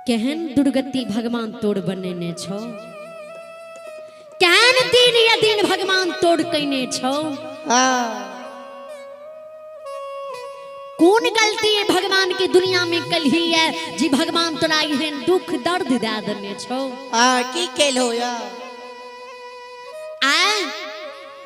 केहन दुर्गति भगवान तोड़ बनेने छौ, केहन दिन या दिन भगवान तोड़ कयने छौ। हाँ। कोन गलती है भगवान के दुनिया में कलही है जी भगवान तोरा एहन दुख दर्द दे देने छौ। हाँ, की केलो या? आय।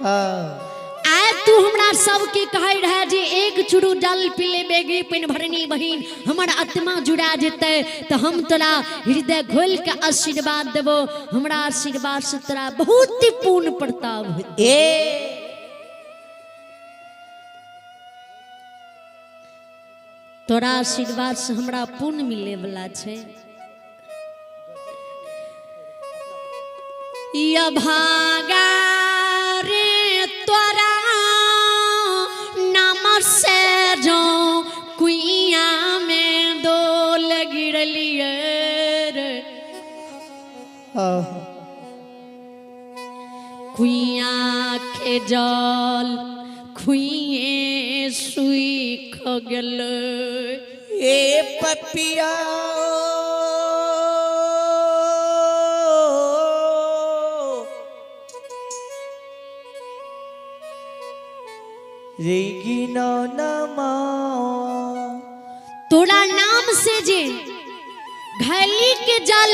हाँ। आय तू हमरा सबके कहै रहे जे एक चूरू जल पी लेबे गे पेन भरनी बहिन, हमर आत्मा जुड़ा जेतै, तऽ हम तोरा हृदय खोलि के आशीर्वाद देबो, हमरा आशीर्वाद से तोरा बहुत ही पूर्ण प्रताप हेतै। ए। तोरा आशीर्वाद से हमरा पुण्य मिले वाला छै। या भागा रे तोरा नाम से जो कुइया में डोल गिरलिए रे। हाँ। कुइया के जल खुइए सुख गेल। ए पपिया, रेगिनो नमा। तोरा नाम से जे घैली के जल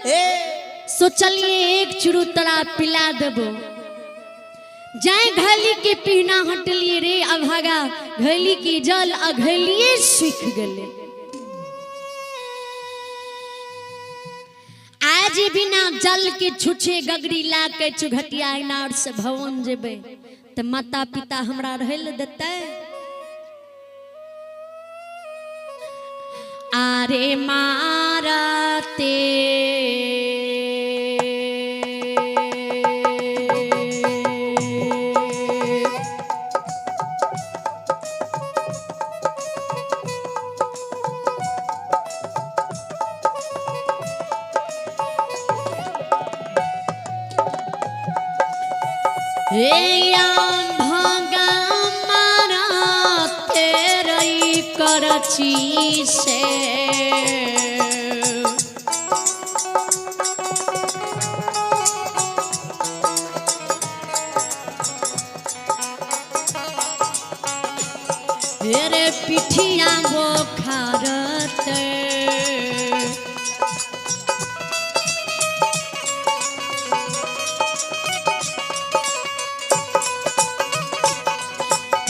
ए। सोचलिए एक चुरू तोरा पिला देबो, जाय घैली के पीना हटलिए रे अभागा, घैली के जल अघैलिए सूख गेले। आज बिना जल के छुछे गगरी ला के चुघटिया इनार से भवन जेबे त माता पिता हमरा रहे ल देतै? आरे मारते हे भागा मारा तेरई करची से। रे पिठिया बोखारते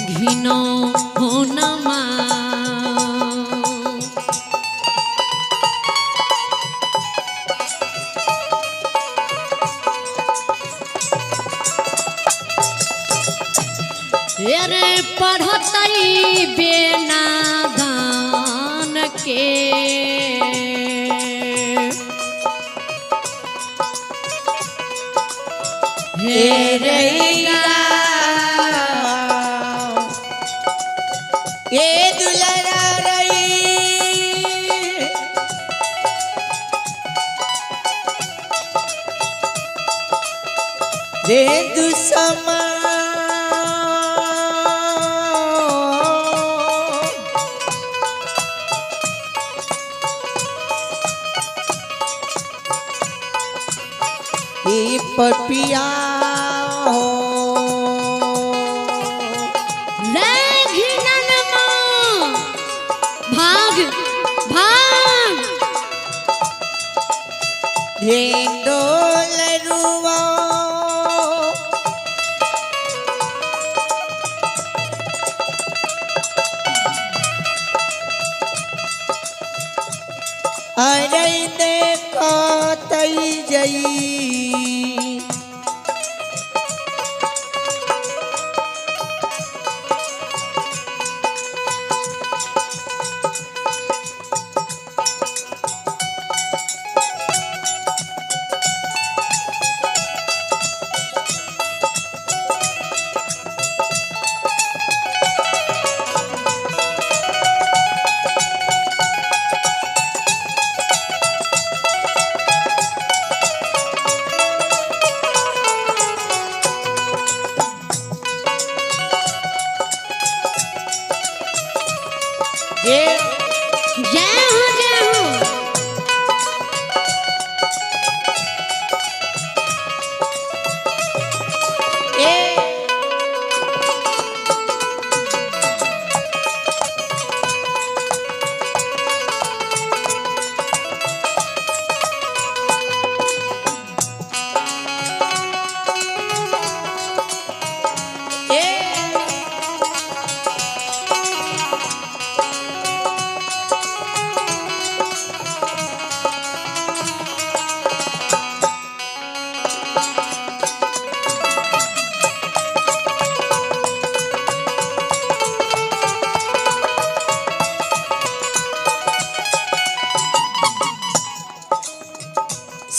घिनो होनमा। अरे पढ़तई बिना दान के हे रैया, ए दुलरा रई, रे दुसमा। ए पपिया हो। रे घिननमा, भाग भाग। ढेंडोल रुआ। अरे देखो तई जई। ये जय हो जय हो।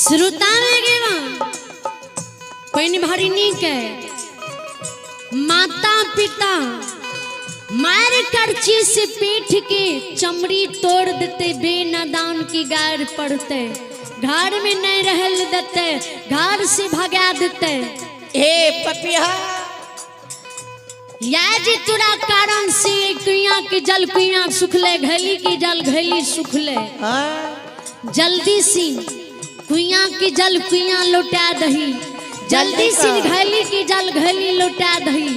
श्रोता में गेवा पानि भरनी के माता पिता मार करची से पीठ के चमड़ी तोड़ देते, बेनदान की गार पड़ते, घर में नहीं रहल देते, घर से भगा देते। ए पपिया या जे तोरा कारण से कुइया के जल कुइया सुखले, घैली के जल घैली सुखले। हाँ जल्दी सी कुइया के जल कुइया लौटा दही, जल्दी सी घैली के जल घैली लौटा दही,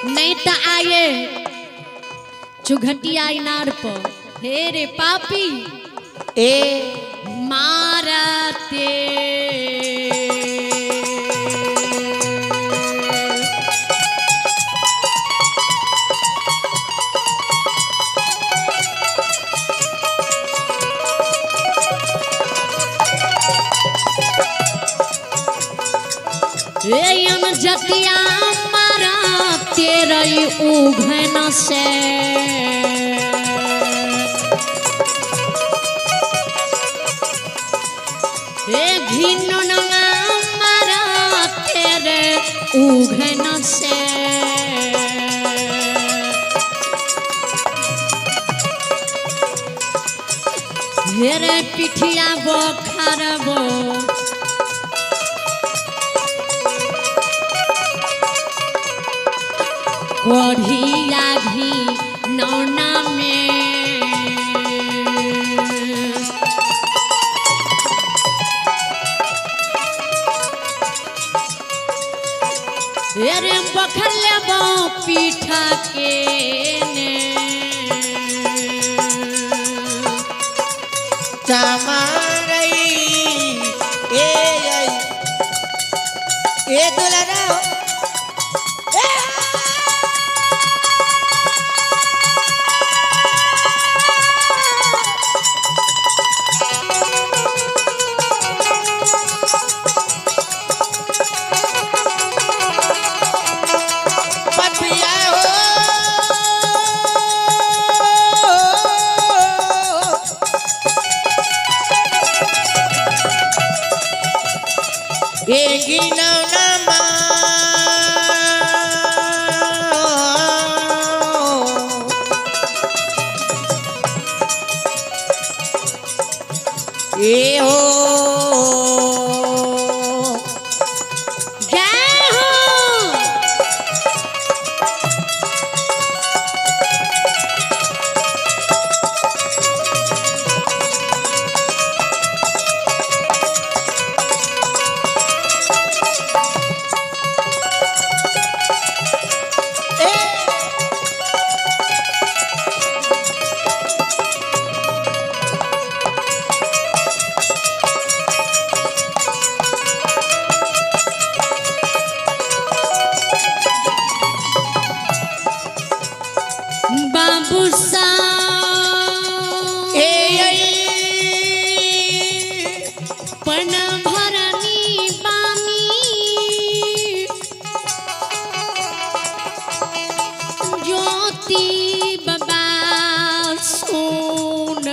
नहीं तो आए चुघटिया इनार पर। हे रे पापी ए मारते जतिया मारा तेरे उघन से। ए घिनौना मारा तेरे उघन से। हेरे पिठिया बखारबो कोढ़िया घी नौना में। अरे बखर लेबो पीठा के ने। चमारई ए ए दुलारा ए पपिया हो ए गिनौना मा ए हो जय हो। ए बाबू सा ए पन भरनी बानी ज्योति बाबा सुन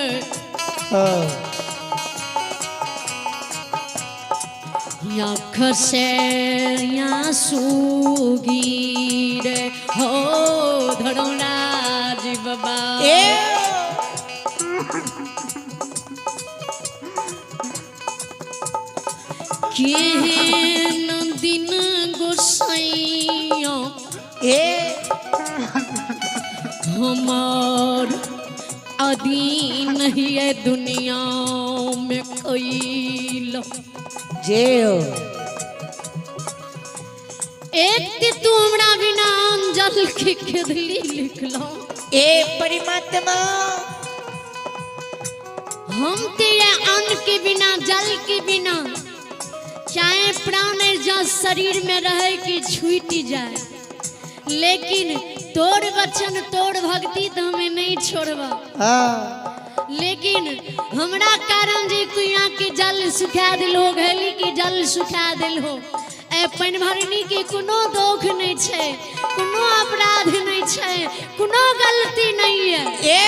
आँख से आंसू गिरे हो धरोराज बाबा। ए केहन दिन गोसैया ए हमार अधीन ही दुनिया में कैल। जे हो एक ते तू हमरा बिना अंजल के खेदली लिखलो। ए परमात्मा हम तेरे अन्न के बिना जल के बिना चाहे प्राण जा शरीर में रहे कि छूट जाए, लेकिन तोर वचन तोर भक्ति तो हमें नहीं छोड़बा। हाँ लेकिन हमरा कारण जे कुइया के जल सुखा दिल हो, घैली के जल सुखा दिल हो, ए पनभरनी के कोनो दोख नहीं छै, कोनो अपराध नहीं छै, कोनो गलती नहीं है। ए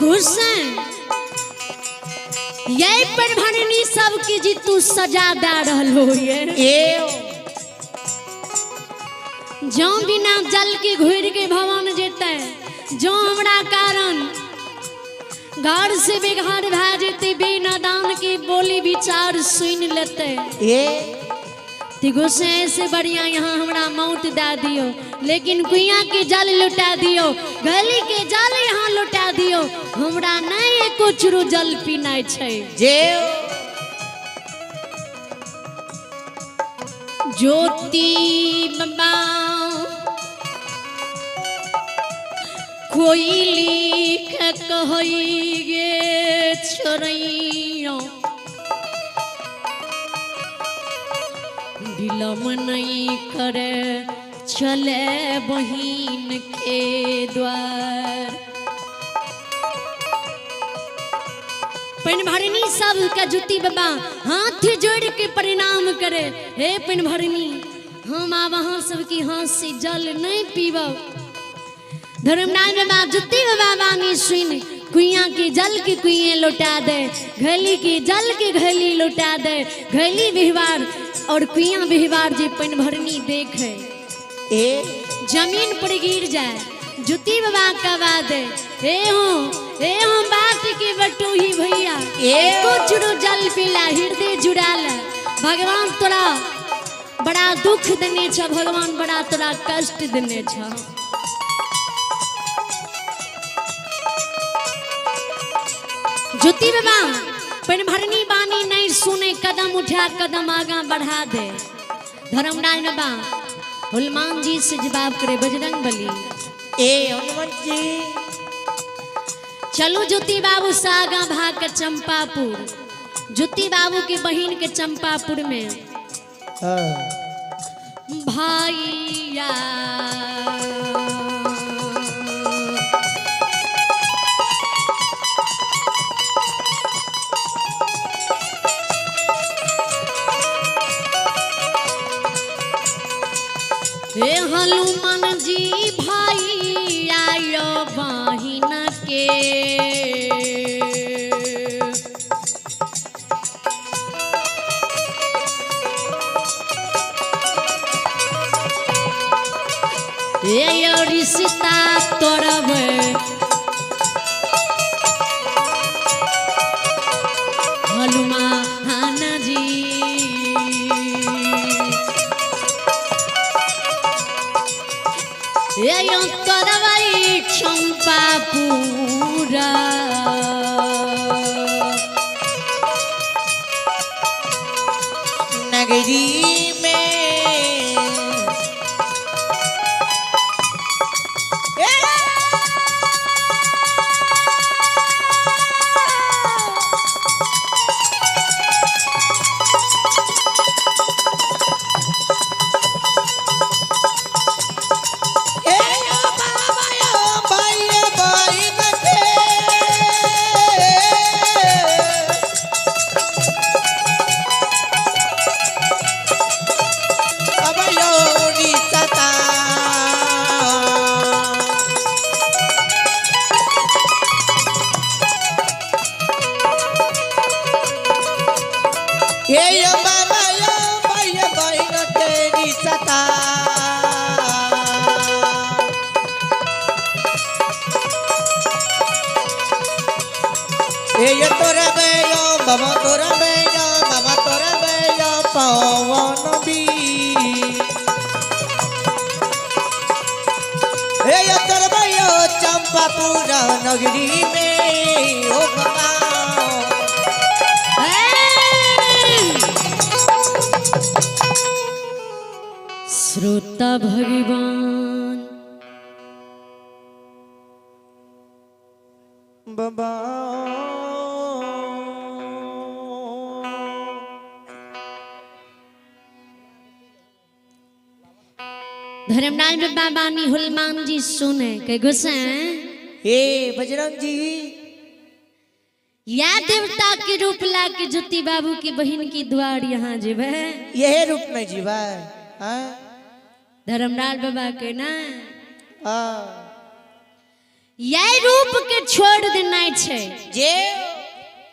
गुस्सा यही परभरनी सबके जी तू सजा दे रहल हो ये। ए जो बिना जल के घुर के भवन जेते, जो हमरा कारण घर से बेघर भए जेते, बिना दान के बोली विचार सुन लेते। ए ते गोसाई से बढ़िया यहाँ हमरा मौत दे दियो, लेकिन कुइया के जल लुटा दियो, गली के जल यहाँ लुटा दियो, हमरा नहीं एको चुरू जल पीना छै। जे ज्योति बाबा कोई लिख कहई गे छोरैयो, विलम्ब नहीं करे चले बहिन के द्वार। पिनभरनी सबके जुती बाबा हाथ जोड़ के प्रणाम करे, हे पिनभरनी हम आब अहाँ सबके हाथ से जल नहीं पीबब। धर्मनाथ बाबा जुती बाबा वाणी सुन कुइया के जल के कुइए लौटा दे, घैली के जल के घैली लौटा दे, घैली बिहवार और कुइया बिहवार जे पिनभरनी देखे ए जमीन पर गिर जाए। जुती बाबा कवा दे, हे हो बाट के बटोही भैया, ए चुरू जल पीला हृदय जुड़ाल, भगवान तोरा बड़ा दुख देने छ, भगवान बड़ा तोरा कष्ट देने छ। ज्योति बाबा पिनभरनी बानी नहीं सुने, कदम उठा कदम आगा बढ़ा दे। धर्मराज बाबा हनुमान जी से जवाब करे, बजरंग बली ए हनुमान जी चलो ज्योति बाबू से आगा भाग के चंपापुर, ज्योति बाबू की बहन के चंपापुर में हाँ भाईया हे हनुमान जी भाई आयो बहिन के, हे यो रिश्ता तोड़ब हनुमान जी। हे यो तोड़बै चंपापुरा। नगरी में ए ए बाबा भाई भाई के अबयोरी सता ये यो बाबा यो भाई बहन तेरी सता ये यो तोरा बेयो बाबा तोरा बेयो बाबा तोरा बेयो पवन बी हे यो तोरा बेयो चंपापुर नगरी में ओ बाबा। श्रोता भगवान बाबा धर्मराज बाबा बानी हनुमान जी सुने के गुस्सा हे बजरंग जी या देवता के रूप ला के ज्योति बाबू की बहन की द्वार यहाँ जेबे यही रूप में जीवा हाँ धर्मराज बाबा के ना हाँ यही रूप के छोड़ देना छै। जे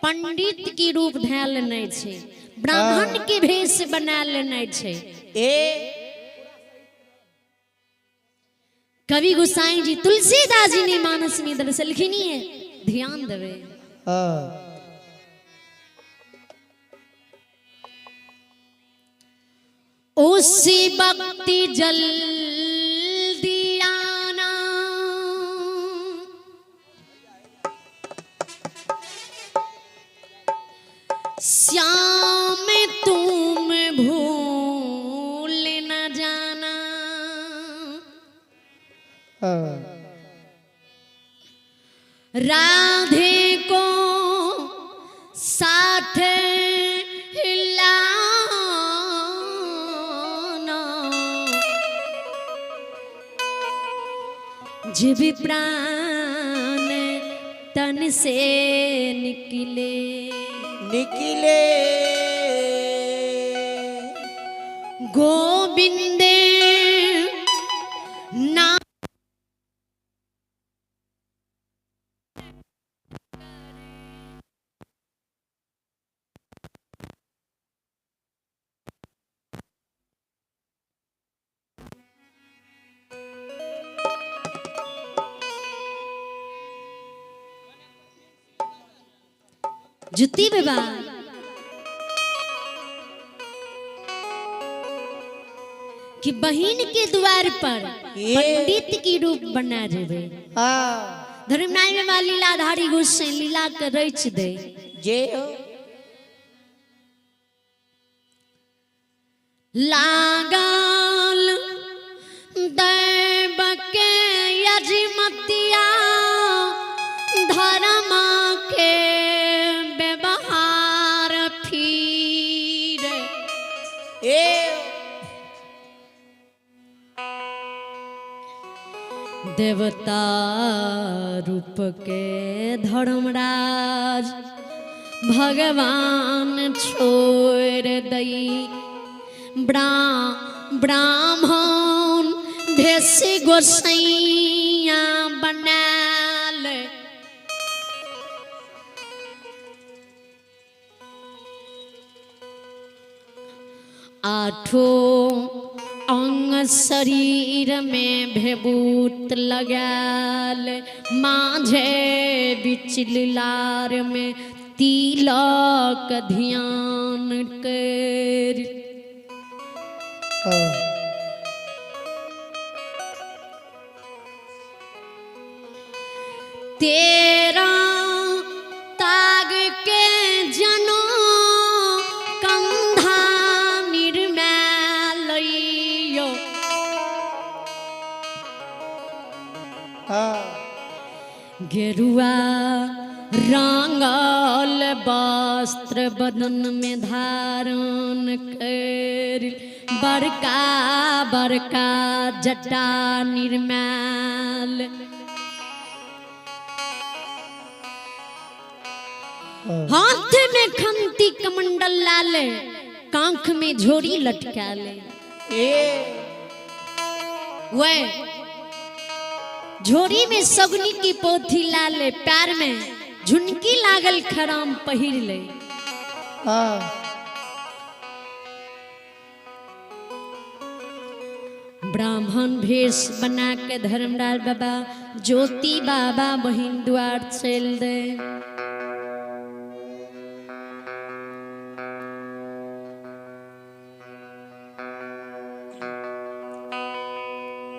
पंडित की रूप धै लेने छै, ब्राह्मण के भेष बना लेने छै। ए कवि गोसाई जी तुलसीदास जी ने मानस में दर्शलखिन है, ध्यान देवे। हाँ उसी वक्त जल्दी आना, श्याम तुम भूल न जाना। हाँ राधे को साथ लाना, जब प्राण तन से निकले निकले। गोविंद ना जुती बाबा कि बहिन के द्वार पर ये। पंडित की रूप बना जेबे। हाँ धर्मनाय में बा लीलाधारी गोसाई लीला के रच दे। जे हो लागल दैव के यजमतिया धर्म के व्यवहार फिर ए देवता रूप के धर्मराज भगवान छोड़ दई, ब्राह्मण भेष गोसैया बनाल। आठो अंग शरीर में भेबूत लगाल, माझे बिच लीलार में तिलक ध्यान कर। हाँ तेरा ताग के जनो कंधा निर्मलयो। हाँ गेरुआ रंगल वस्त्र बदन में धारण कर, बड़का बड़का जटा निर्मल। हाथ में खंती कमंडल लाले, कांख में झोरी लटका ले। ए वह झोरी में सगुनी की पोथी लाले, पैर में झुनकी लागल खराम पहिर ले। हाँ ब्राह्मण भेष बना के धर्मराज बाबा ज्योति बाबा बहिन द्वार चल दे।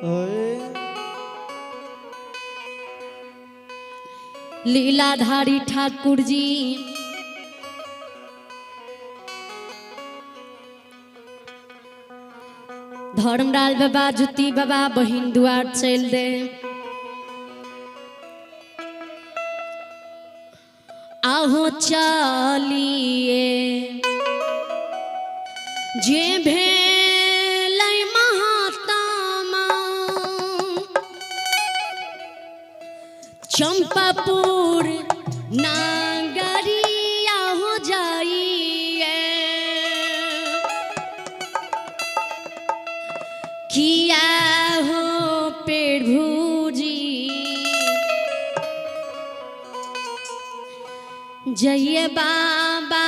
ओए लीलाधारी ठाकुर जी धर्मराज बाबा ज्योति बाबा बहिन द्वार चल दे। आहो चलिए जे भेलै महात्मा चंपापुर नागरिया हो जाइए। किया हो प्रभु जी जय बाबा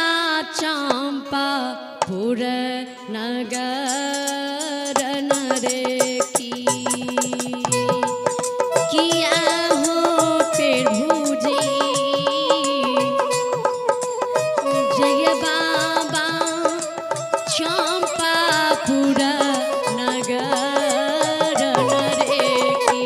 चंपापुर नगर नरे की किया हो प्रभु जी। जय बाबा चंपापुर नगर नरे की।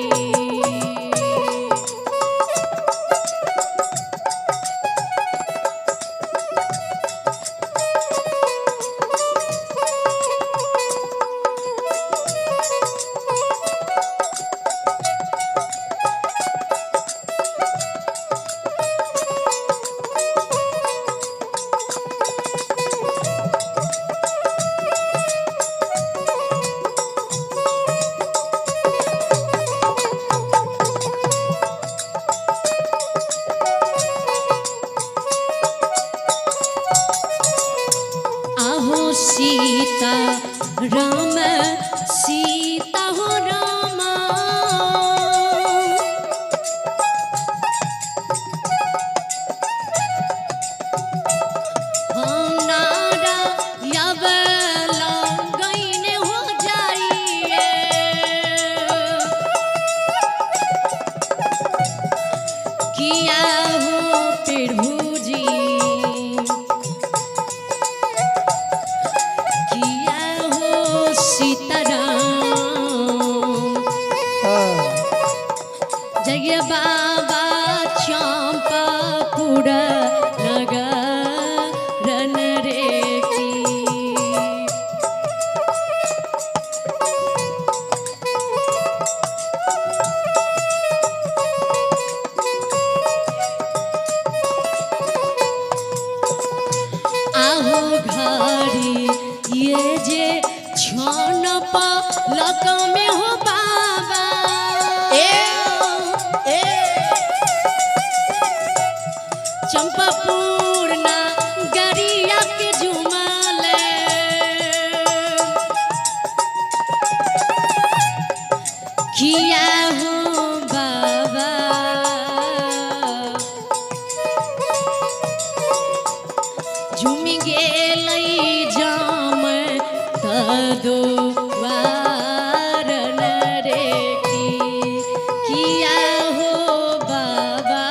आहो सीता राम सीता हो रामा, हम नारा यवला गईन हो जाइए। किया हो प्रभु जी, किया हो सीताराम। जय बाबा चंपापुर नगर रे की। आहो घड़ी ये जे छन पलक में हो बाबा, ए ए चंपापुर नगरिया के झुमले। किया हो बाबा झुम गेलै जाम तदुवार रे की। किया हो बाबा।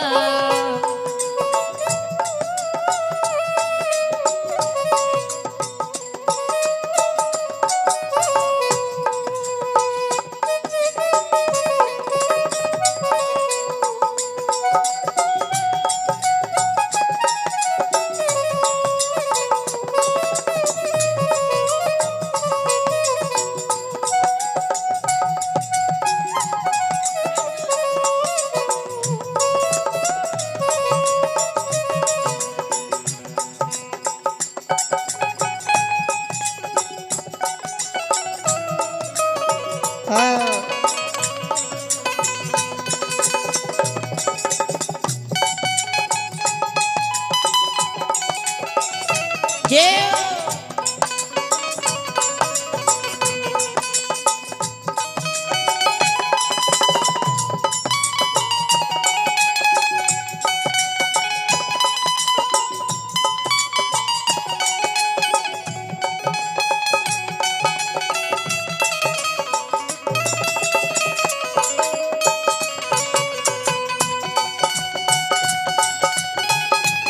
हाँ। जय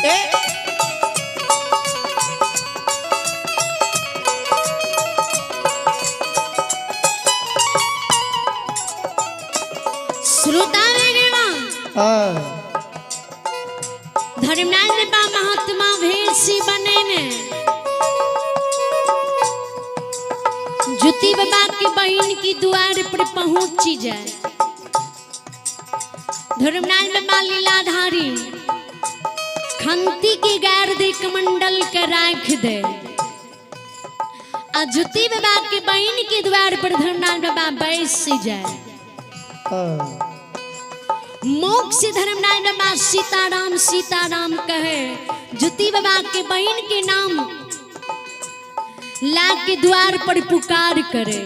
ए श्रोता हाँ। धर्मनाथ बा महात्मा भेषी बने ज्योति बाबा की बहन की द्वार पर पहुंची जाए। धर्मनाथ बाबा लीलाधारी खंती की गार दे कमंडल के राख दे आ ज्योति बाबा की बहन के द्वार पर धर्मनाथ बाबा बैस जाए। हाँ। मोक्ष धर्मनाथ बाबा सीताराम सीताराम कहे, ज्योति बाबा के बहन के नाम ला के द्वार पर पुकार करे।